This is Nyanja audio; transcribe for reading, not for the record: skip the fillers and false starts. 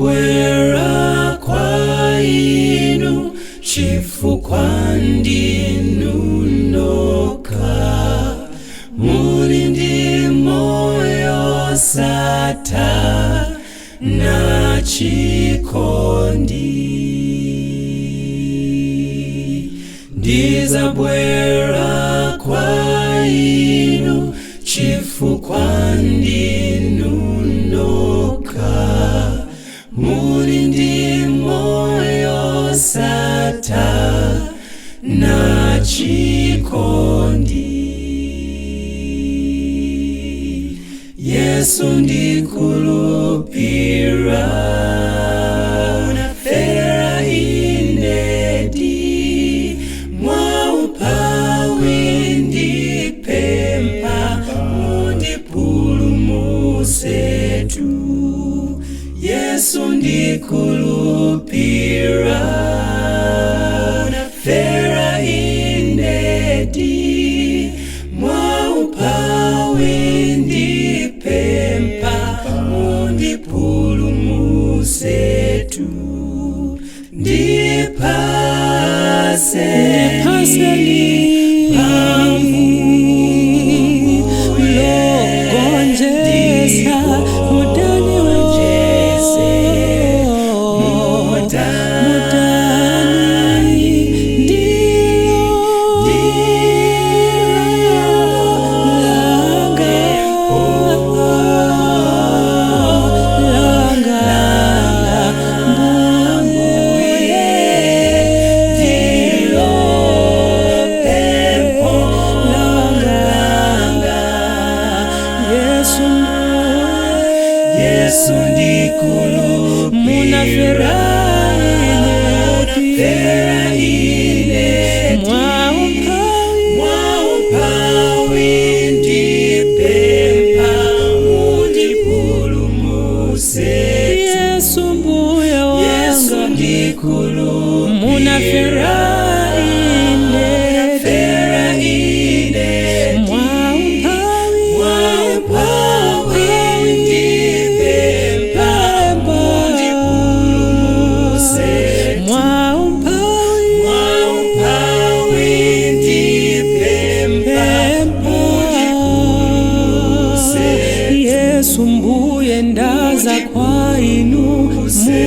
Ndizabwera kwa inu chifukwa ndinu nokha muli ndi moyo osatha na chikondi. Ndizabwera kwa inu chifukwa ndinu nokha muli ndi moyo osatha na chikondi. Yesu ndikhulupira munafera inedi mwaumphawi ndipempha mundipulumutsetu. Yesu ndikhulupira munafera inedi mwaumphawi ndipempha mundipulumutsetu. Ndipaseni mphamvu Logonjetsa mudani wo mudani ndilo langa langa mbuye ndilo pempho langa Yesu mbuye Yesu ndikhulupira munafera munafera inedi mwaumphawi mwaumphawi ndipempha mundipulumutse. Yesu mbuye Yesu wanga ndikhulupira munafera inedi munafera inedi mwaumphawi mwaumphawi ndipempha mundipulumutse. Mwaumphawi mwaumphawi ndipempha mundipulumutse. Yesu mbuye ndaza kwa inu mundipulumutse.